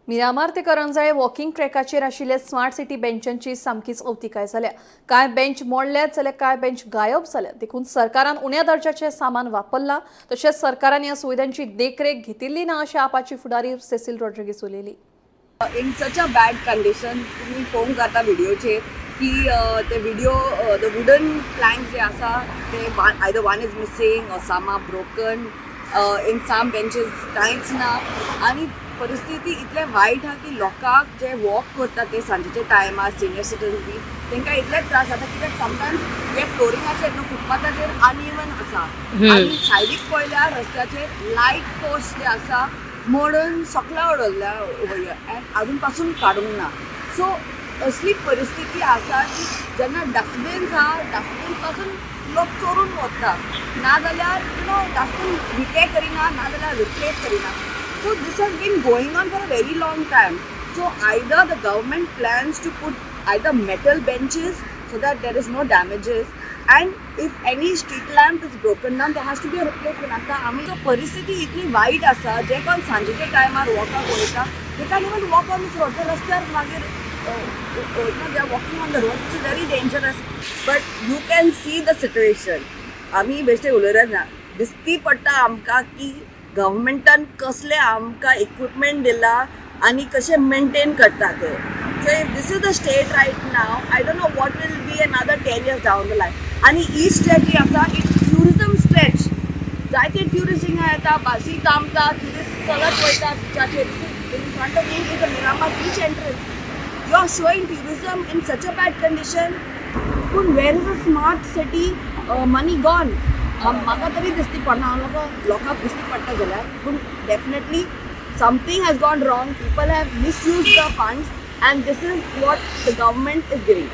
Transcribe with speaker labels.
Speaker 1: मिरामार ते करंजाळे वॉकिंग ट्रॅकाचेर आशिल्ल्या smart city बेंचांची सामकीच अवतिकाय जाल्या. कांय बेंच मोडल्यात जाल्यार कांय बेंच गायब जाल्यात. देखून सरकारान उण्या दर्जाचें सामान वापरलां, तशेंच सरकारान ह्या सुविधांची देखरेख घेतिल्ली ना अशें आपाची फुडारी सेसील रॉड्रिगीस उलयली.
Speaker 2: In such a bad condition, तुमी पळोवंक जाता व्हिडिओचेर की ते व्हिडिओ, the wooden Planck जे आसा ते either one is missing or some are broken, in some benches कांयच ना. आनी परिस्थिती इतले वायट आहा की लोकांक जे वॉक करता ते सांजेच्या टायमार, सिनियर सिटीजन बी, तांकां इतले त्रास जाता, कित्याक समटायम्स हे फ्लोरिंगाचेर न्हू फुटपाथाचेर अनइवन आसा आनी सायडीक पळयल्यार रस्त्याचेर लायट पोस्ट जे आसा मोडून सकला उडयल्ल्या अँड अजून पासून काडूंक ना. सो असली परिस्थिती आसा की जेन्ना डस्टबीन्स आहा, डस्टबीन पासून लोक चोरून वता, नाजाल्यार you know dustbin रिते करिना, नाजाल्यार रिप्लेस करिना. So this has been going on for a very long time. So either the government plans to put either metal benches so that there is no damages, and if any street lamp is broken down, there has to be a replacement. आतां आमी तो परिस्थिती इतली वायट आसा, जे कोण सांजेच्या टायमार वॉकाक वयता, they can even walk on this road. ते रस्त्यार मागीर they are walking on the road, which is very dangerous, but you can see the situation. आमी बेश्टे उलयत ना, दिसती पडटा आमकां की गव्हर्मेंटान कसले आमकां इक्विपमेंट दिला आनी कशें मेंटेन करता ते. So if this is the state right now, I don't know what will be another 10 years down the line. आनी ही स्ट्रेच जी आसा, it's tourism stretch. जायते ट्युरिस्ट हिंगा येता, बसी थांबता, ट्युरिस्ट चलत वयता बिचाचेर. In front of me is a Miramar beach entrance. You are showing tourism in such a bad condition. पूण where is a smart city money gone? म्हाका तरी दिसती पडना, हांव लोकांक दिसती पडटा जाल्यार, पूण definitely something has gone wrong. People have misused the funds and this is what the government is giving.